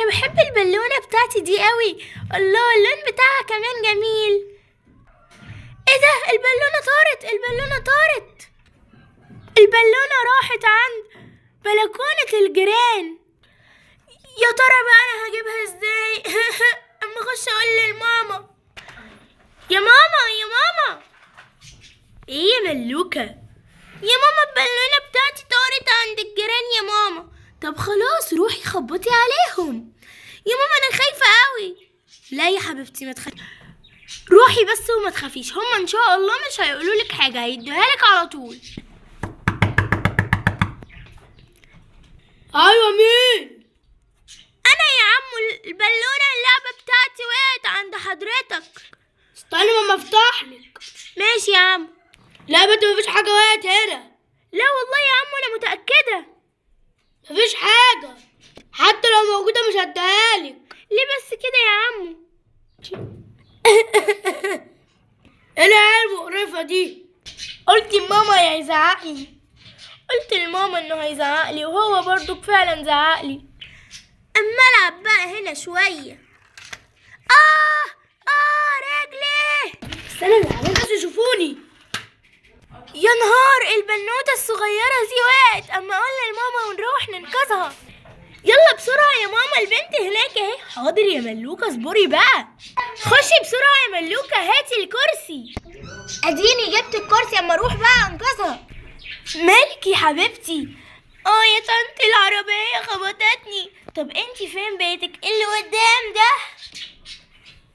انا بحب البالونة بتاعتي دي قوي. الله، اللون بتاعها كمان جميل. ايه ده؟ البالونة طارت، البالونة طارت، البالونة راحت عند بلكونة الجيران. يا ترى بقى انا هجيبها ازاي؟ اما اخش اقول للماما. يا ماما، يا ماما. ايه يا ملوكة؟ يا ماما البالونة بتاعتي طارت عند الجيران يا ماما. طب خلاص روحي خبطي عليهم. يا ماما انا خايفة قوي. لا يا حبيبتي ما تخافي، روحي بس وما تخافيش، هما ان شاء الله مش هيقولوا لك حاجة، هيدوها لك على طول. ايوه مين؟ انا يا عمو، البالونة اللعبة بتاعتي وقعت عند حضرتك. استني ما افتح لك. ماشي يا عم. لا يا بنت مفيش حاجة وقعت هنا. لا والله يا عمو انا متأكدة. مفيش حاجة، حتى لو موجودة مش هديها لك. ليه بس كده يا عمو؟ ايه العيال المقرفه دي؟ قلت لماما هيزعقلي، قلت لماما انه هيزعقلي، وهو برضو فعلا زعقلي. اما العب بقى هنا شوية. رجلي. استنى العيال بس يشوفوني. يا نهار، البنوتة الصغيرة دي وقعت. اما اقول لماما ونروح ننقذها. يلا بسرعة يا ماما، البنت هناك اهي. حاضر يا ملوكة، اصبري بقى. خشي بسرعة يا ملوكة، هاتي الكرسي. اديني جبت الكرسي، اما اروح بقى انقذها. مالك يا حبيبتي؟ يا طنط العربية خبطتني. طب انتي فين بيتك؟ اللي قدام ده.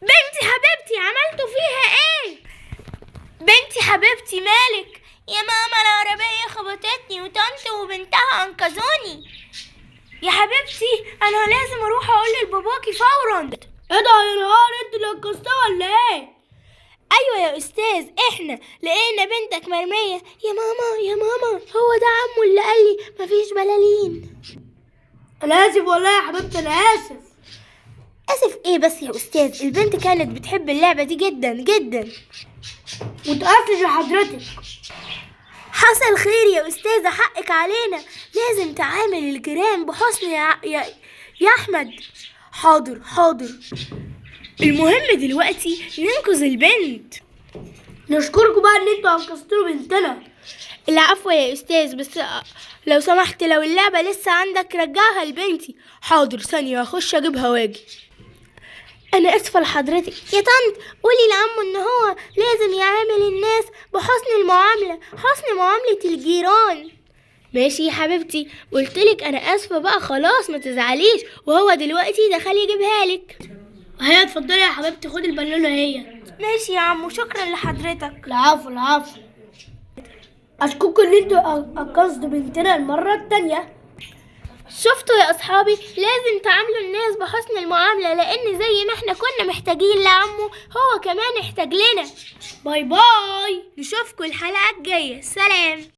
بنتي حبيبتي عملتوا فيها ايه؟ بنتي حبيبتي مالك؟ يا ماما العربية خبطتني وطنط وبنتها انقذوني. يا حبيبتي انا لازم اروح اقول لباباكي فورا. ايه ده يا نهار، انتوا اللي انقذتوها ولا ايه؟ ايوه يا استاذ، احنا لقينا بنتك مرمية. يا ماما، يا ماما، هو ده عمو اللي قال لي مفيش بلالين. انا اسف والله يا حبيبتي، انا اسف. اسف ايه بس يا استاذ؟ البنت كانت بتحب اللعبة دي جدا جدا. متاسف لحضرتك. حصل خير يا استاذه، حقك علينا. لازم تعامل الجيران بحسن يا احمد. حاضر حاضر. المهم دلوقتي ننقذ البنت. نشكركم بقى ان انتوا انقذتوا بنتنا. العفو يا استاذ، بس لو سمحت لو اللعبة لسه عندك رجعها لبنتي. حاضر، ثانية هخش اجيبها واجي. انا اسفه لحضرتك يا طنط. قولي لعمو ان هو لازم يعامل الناس بحسن المعاملة، حسن معاملة الجيران. ماشي يا حبيبتي، قلتلك انا اسفه بقى، خلاص ما تزعليش. وهو دلوقتي دخل يجيبها لك. هيا اتفضلي يا حبيبتي، خدي البالونة هي. ماشي يا عمو، شكرا لحضرتك. العفو العفو. اشكركم ان انتوا انقذتوا بنتنا المرة التانية. شفتوا يا اصحابي، لازم تعاملوا الناس بحسن المعاملة، لان زي ما احنا كنا محتاجين لعمو هو كمان احتاج لنا. bye bye. نشوفكم الحلقة الجاية. سلام.